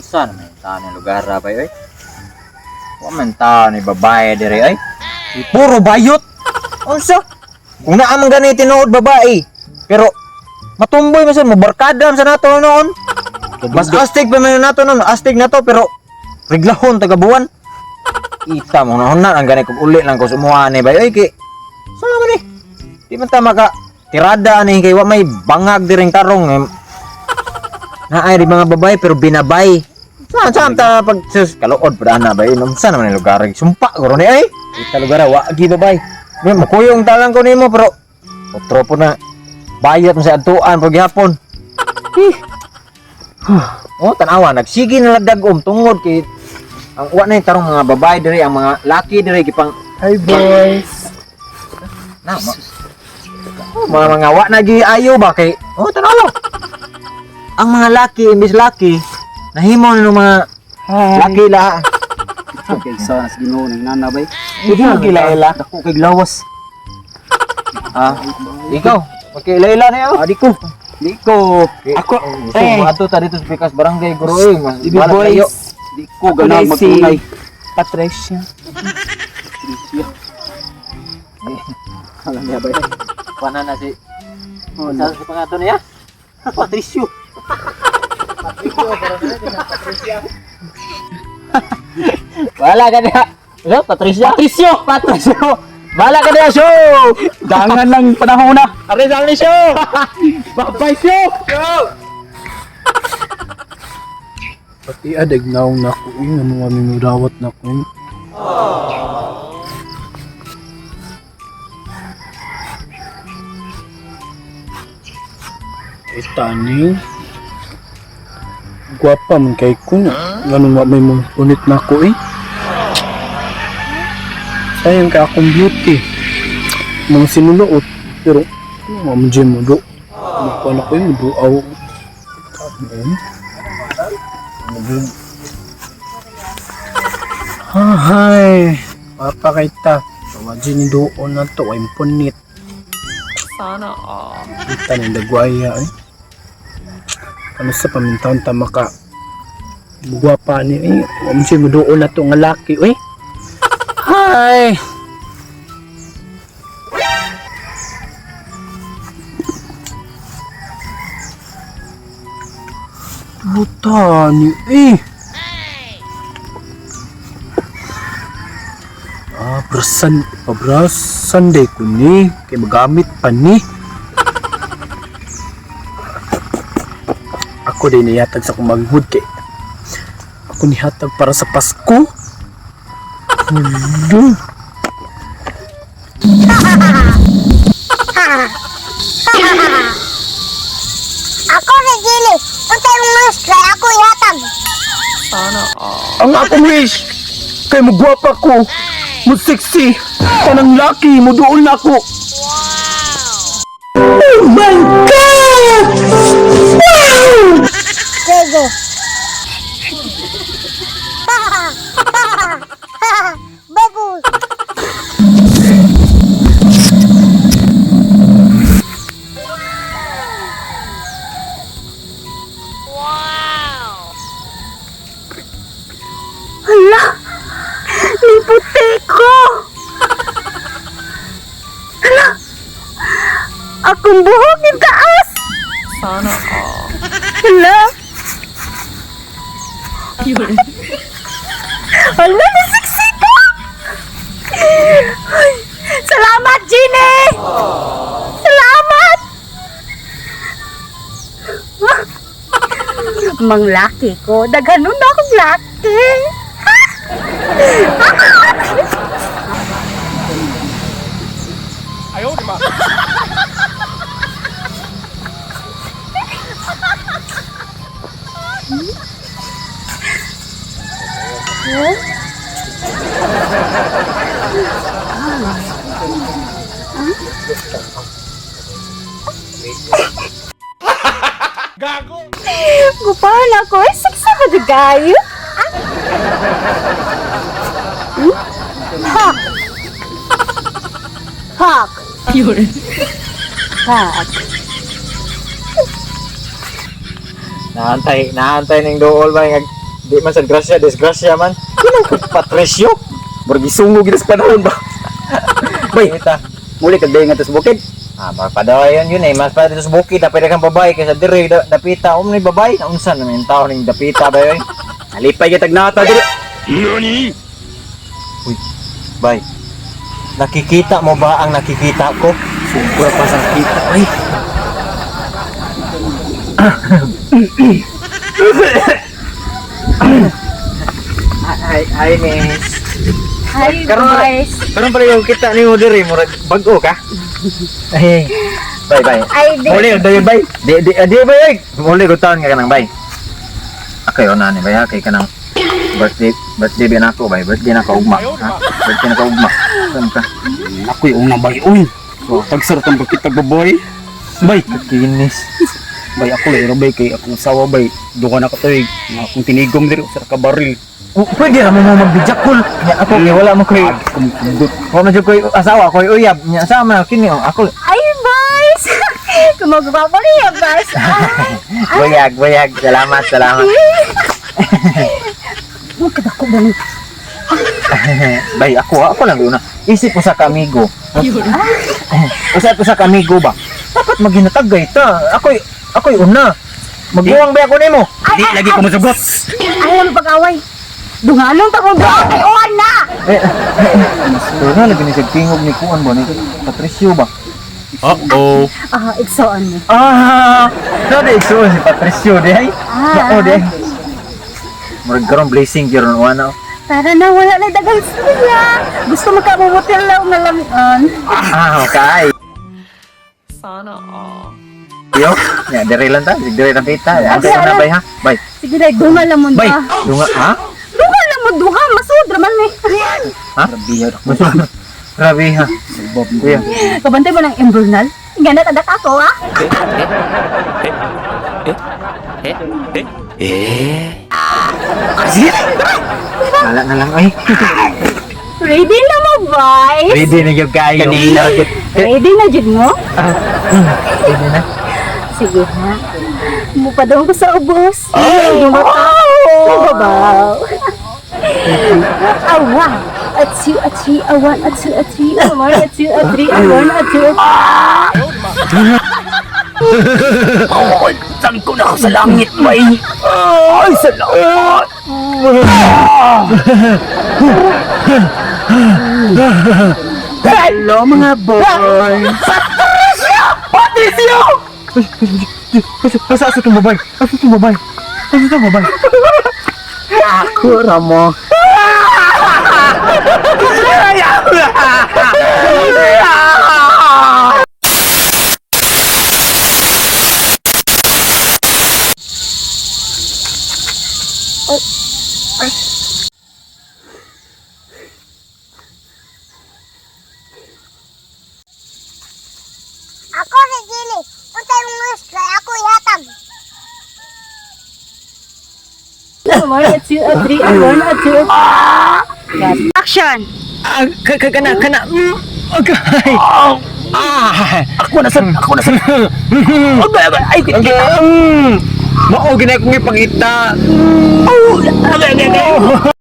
Saan man tao ni lugar ra bay oy? Wa man tao ni babae dire ay. Puro bayot. Unsa? Kung naa man gani tinuod babae. Pero matumboy man sad mo barkada man sa nato noon. Mas astig pa man nato noon, astig na to pero reglahon taga buwan. Ita mo na hunan ang gani kog uli lang ko sumuha ni bay oy kay sa man ni. Di man ta maka tirada ani kay wa may bangag diring tarong. Eh. Naay di mga babae pero binabay. Saan saan ta pag sus kaluod pa na bay unsa naman ni lugar sumpa guro ni ay. Ita lugar wa gi babay. May makuyong talang ko nimo pero otro po na bayot mo sa adtuan pag gihapon. Eh. Oh, tanawa nagsige na lagdag-om tungod kay ang wa na yung tarong mga babae diri ang mga laki diri gipang Hi boys. na ma, oh, mga wa na gi ayo ba kay oh tanawa. Ang mga laki imbis laki nahimo na ng mga Hi. laki la. Okay, sa sa Ginoo nang nana bay. Hindi mo gilaila. Dako kay lawas. Ah, ikaw, makilaila na yaw. Ah, di ko. Di ko. Ako Eh, eh. ato ta dito sa Pikas Barangay Guro eh, mas Baby wala kayo. boys. Di ko ganang Ako na si magtunay. Patricia. Alam niya bay. Pana na si Oh, sa si pangato niya? Patricio. Wala ka niya. Ano, Patricia? Patricio! Patricio! Wala ka niya, show! Dangan lang panahon na. Aris ang ni show! Bye-bye show! Pati adag naong na ko eh, ano nga minurawat na ko eh. Eh, tani. Gwapa man kay ko na. Ganun wa may mong punit na ko eh. Sayang ka akong beauty. Mga sinuluot. Pero, ano nga mo dyan mo do? Makuha na ko eh, muduaw. Ano eh? Hay, papakita. Wajin ni doon na to, ay punit. Sana all. Kita ng dagwaya eh. Ano sa pamintaon ta maka bugwa ni eh. Wa mo siya muduon na to nga laki eh. Hay. Buta ni eh. Ah, brasan, pabrasan day ko ni. Kay magamit pa ni. Ako din niyatag sa kumanghud kay ako nihatag para sa Pasko. Hala. Ako si Jilly. Untay mong wish kay ako ihatag. Sana all. Ang akong wish kay mugwapa ko, mo sexy, kanang laki mo duol na ako. Oh my God! Wow! Sige. Babu. Hala! Niputi ko! Hala! Akong buhok yung taas! Sana all. Hala! Hala, nasiksi ko! Ay, salamat, Genie! Salamat! Manglaki ko, daghanon na akong laki. Gupahan ako, ay siksa ka gayo. Hak. Hak. Hak. Naantay, naantay ning duol ba nga Di man sa grasya, disgrasya man. Kinang Patricio. Murag gisungo gid sa panahon ba. Bay, ita. Muli kag dayon nga sa bukid. Ah, magpadayon yun eh. Mas pa dito sa bukid, dapit kang babae kaysa dire dapita. Ni babae, naunsa naman yung tao ning dapita ba yun? Nalipay gyud nata diri. Uy, bay. Nakikita mo ba ang nakikita ko? Sobra pa sa kita ay. Hi, hi, miss. Hi, Karon pala- boys. Karon pala yung kita ni mo dire, murag bag-o ka. Ay. Bay, bay. Ay, di. Muli, dayon bay. Di di di bay. Ay. Muli ko taon ka kanang bay. Okay, una ni bay ha kay kanang birthday birthday ba nako bay, birthday na ka ugma. Ha? Birthday na ka ugma. Saan ka? Ako'y unang bay uy. So, tagsar tang kita baboy. Bay, Kinis. bay ako lang bay kay akong sawa bay. Duha na ka tuig. Nga akong tinigom diri sa kabaril. Oh, pwede ra mo mo magbijakol. Nya ako kay wala mo koy Kumkugot. wala man jud koy asawa koy uyab. Nya sa man kini oh, ako. Ay, boys! Kumagawa pa niya, boys. Ay, Buyag, buyag. Salamat, salamat. huwag ka dako ba ni? Bay, ako ha, ako lang una. Isip ko sa kamigo. Usap ko sa kamigo ba? Dapat maginatagay ta. Ako'y ako'y una. Magbuwang ba ako nimo? Di lagi ko masugot. Ay, ang pag-away. Dungalong ta kong duha kay uwan na! Eh, pero na lagi ni siya tingog ni kuan ba ni Patricio ba? Ah, igsoon mo. Ah, na di igsuon si Patricio di ay. Ah. Oo di. ay. Murag karon blessing gyud ron ana. Tara na, wala na dagang sila. Gusto magkamumotel lang nga lamian. Ah, okay. Sana all. Yo, ya dire lang ta, dire lang kita. Ate Abi, una alam. bay ha. Bay. Sige na, dunga lang mo Bay. na. Dunga ha? Dunga lang mo, dunga. Masud raman eh. Ha? Grabe ha. Grabe ha. Kuya. Kabantay mo ng imburnal. Nga na tadak ako, ah. Wala na lang ay. Ready na mo, boys? Ready na gyud kayo. Kanina gid. Ready na, jud mo? Ready na. Sige, ha? Mupadong ko sa ubos. Oh! Yung mata. Oh! Babaw. A one, a two, a three, a one, a two, a three, a one, a two, a three, a one, a two, a Sangko na ako sa langit, bay. Ay, salamat. Hello, mga boy. Patricio! Patricio! Asa asa tong babay? Asa tong babay? Asa tong babay? Ako, Ramo. Ako si Jilly. Untay mong wish kay ako ihatag. One, a two, a three, a one, a two, a Action! Ah, kana kana. Okay. Ah. Ako na sa, ako na sa. Agay, agay, ay, Okay. Mao gina akong ipangita. Oh, agay, agay, agay.